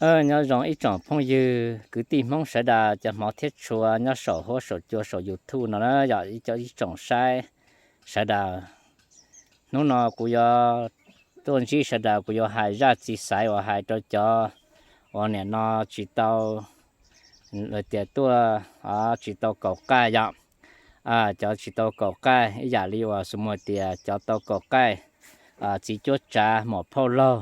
Ov, nyob zoo ib tsoom phooj ywg kwv tij Hmoob sawv daws cov hmov thiab tshua nyob saum huab saum cua saum YouTube no na yom, ib co ib tsoom saib sawv daws. Hnub no kuv yuav tuaj ntsib sawv daws, kuv yuav hais zaj txiv xaiv uas hais rau cov uas nim no tsis tau, lawv tias tuaj tsis tau kaum qaij yom. Cov tsis tau kaum qaij ib yam li uas xu muag tias cov tau kaum qaij, txiv cuab tsav muam phauj laug,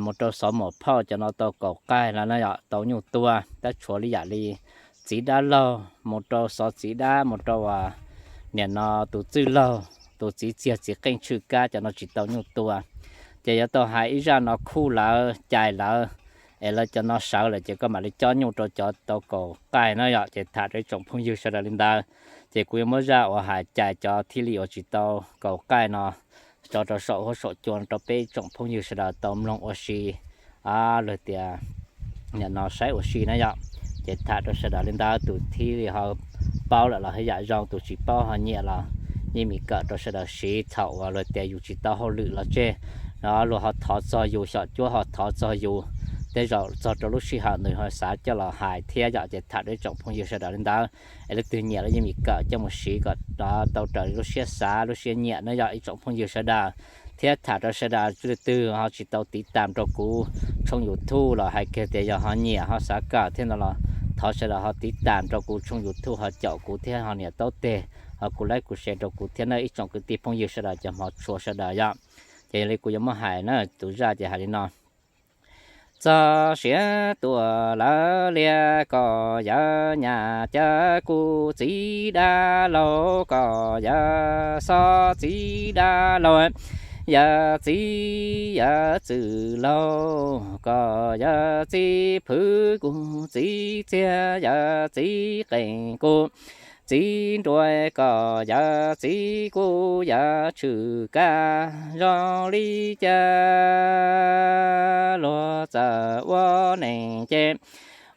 mus rau xov muam phauj cov no tau kaum qaij lawm na yom, tau nyuj tua. Tab tshuav li yam li txiv dab laug mus rau xov txiv dab mus rau uas nim no tus txwj laug, tus txiv txiag txiv qeej tshwj kab cov no tsis tau nyuj tua. Ces yuav tau hais ib zaj no khuj lawv cais lawv, es lawv cov no sawv lawm ces koj mam li cob nyuj rau cov tau kaum qaij na yom. Ces tham rau ib tsoom phooj ywg sawv daws li ntawd. Ces kuv yuav muab zaj uas hais cais cov thiaj li uas tsis tau kaum qaij no tso rau saum huab saum cua rau peb ib tsoom phooj ywg sawv daws tau mloog ua si, luag tias nim no saib ua si na yom. Ces tham rau sawv daws li ntawd, tus thiaj li ho paub lawm los haj yam zoo, tus tsis paub ho nyiam los yeej meem kawm rau sawv daws siv thaum uas luag tias yus tsis tau hauj lwm los tseg no, luag ho thov txog yus, xyom cuab ho thov txog yus, tej zaum txog rau lub sij hawm nws ho xav coj los hais thiab yom. Ces tham rau ib tsoom phooj ywg sawv daws li ntawd, es leej twg nyiam los yeej meem kawm coj mus siv kom tau raws li lub siab xav lub siab nyiam na yom ib tsoom phooj ywg sawv daws. Thiab tham rau sawv daws leej twg ho tsis tau tiv tam rau kuv tshooj YouTube los hais kiag tias yog ho nyiam ho xav kawm thiab no los thov sawv daws ho tiv tam rau kuv tshooj YouTube, ho caum kuv thiab ho nias taub teg, ho kuv like kuv share rau kuv thiab na ib tsoom kwv tij phooj ywg sawv daws cov hmov tshua sawv daws yom. Ces yog li kuv yuav muab hais na, tus zaj ces hais li no. Txog siav tuaj lawv lias kom yawg nyam cawv kuv txiv dab laug, kom yawg xob txiv dab laug, yawg txiv yawg txwj laug, kom yawg txiv phwv kuv txiv txiag, yawg txiv qeej kuv txiv nruas, kom yawg txiv kuv yawg tshwj kab. Zoo li cas luag txawm ua neej ces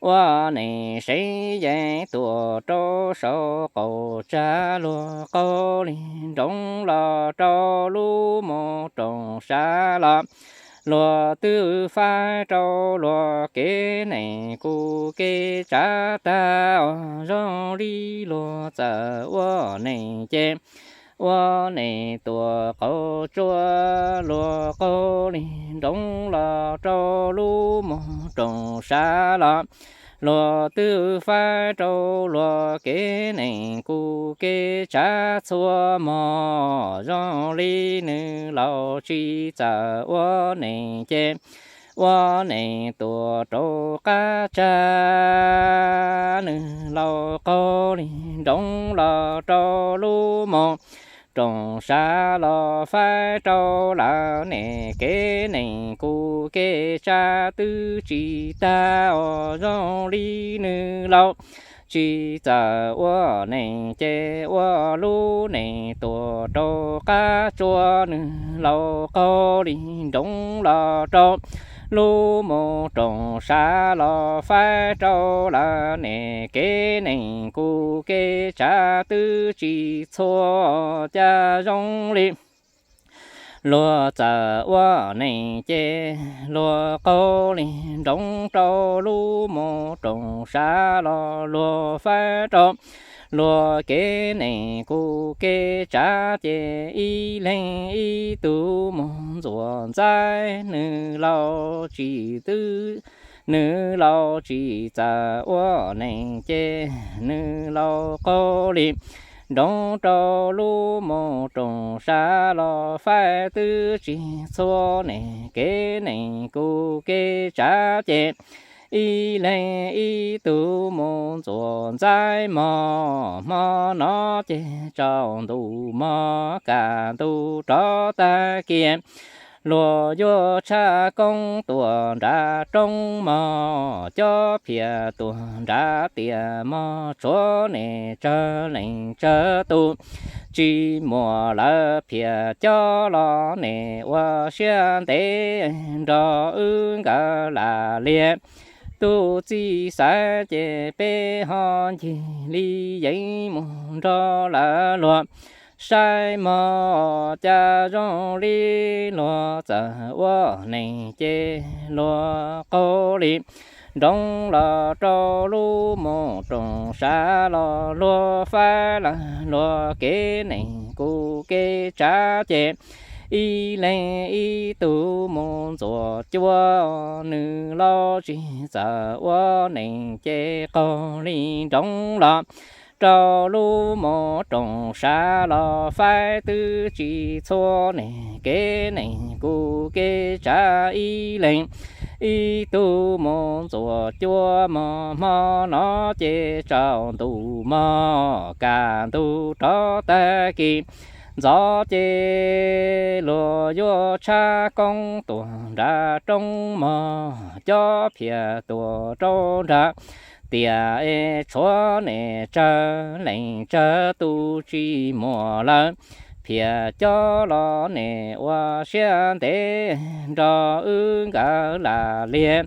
ua neej seev yeej tuaj rau saum qaum tsag, luag qaug li nroos los rau lub mus rooj sab los, luag twb faib rau luag kev neej kuv kev tsav tag os. Zoo li luag txawm ua neej ces ua neej tuaj qaug tsuas, luag qaug li nroos los rau lub mus rooj sab los, luag twb faib rau luag kev neej kuv kev tsav txhua hmo. Zoo li nws laus tsis txawj ua neej ces ua neej tuaj rau qab tsag, nws laus qaug li nroos los rau lub mus rooj sab los faib rau lawv ne, kev neej kuv kev tsav twb tsis tag os. Zoo li nws laus tsis txawj ua neej ces ua lub neej tuaj rau qab tsuas, nws laus qaug li nroos los rau lub mus rooj sab los faib rau lawv ne, kev neej kuv kev tsav twb tsis txhua cas. Zoo li luag txawm ua neej ces luag qaug li nroos rau lub mus rooj sab los, luag faib rau luag kev neej kuv kev tsav ces ib leeg ib tug mus ntxuav ntxaib, nws laus tsis twb, nws laus tsis txawj ua neej ces nws laus qaug li nroos rau lub mus rooj sab los faib twb tsis txhua ne, kev neej kuv kev tsav ces ib leeg ib tug mus ntxuav ntxaib mog. Hmo no ces tsaus ntuj mog, kaj ntug rov tag kiag, luag yuav tshaj koob tuaj nram roob mog, cob phiaj tuaj nram tiaj mog, tshuav nej tsawg leej tsawg tus tsis muaj lawv phiaj cob los nej ua siab ntev nrog wb nkawd lam liag. Tus txiv xaiv ces peb ho ncig li yeev mus nrog lawv luag Saib mog, cas zoo li luag txawm ua neeg ces luag qaug li nroos los rau lub mus roos sav los luag faib lawm luag kev neeg kuv kev tsav ces ib leeg ib tug mus ntxuav cuab, nws los tsis txawm ua neeg ces qaug li nroos los rau lub mus roos sav los faib twb tsis txhua neeg kev neeg kuv kev tsav ib leeg ib tug mus ntxuav cuab mog. Hmo no ces tsaus ntuj mog, kaj ntug rov tag kis ntxov ces luag yuav tshab koob tuaj nram roob mog, cob phiaj tuaj rau nram tiaj es tshuav niam tsawg leej tsawg tus tsis muaj lawm, phiaj cob los niam ua siab ntev nrog wb nkawd lam liag.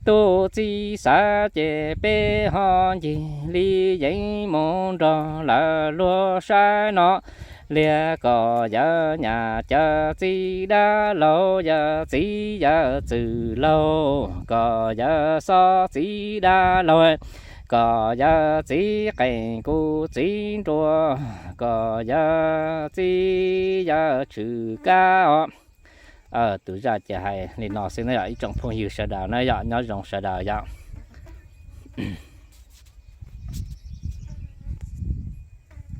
Tus txiv xav ces peb ho ncig li yeev mus nrog lawv luag saib no. Liag kom yawg nyab caw txiv dab laug, yawg txiv yawg txwj laug, kom yawg xob txiv dab laug, kom yawg txiv qeej kuv txiv nruas, kom yawg txiv yawg tshwm kab os. Tus zaj ces hais li no xwb na yom ib tsoom phooj ywg sawv daws na yom, nyob zoo sawv daws yom.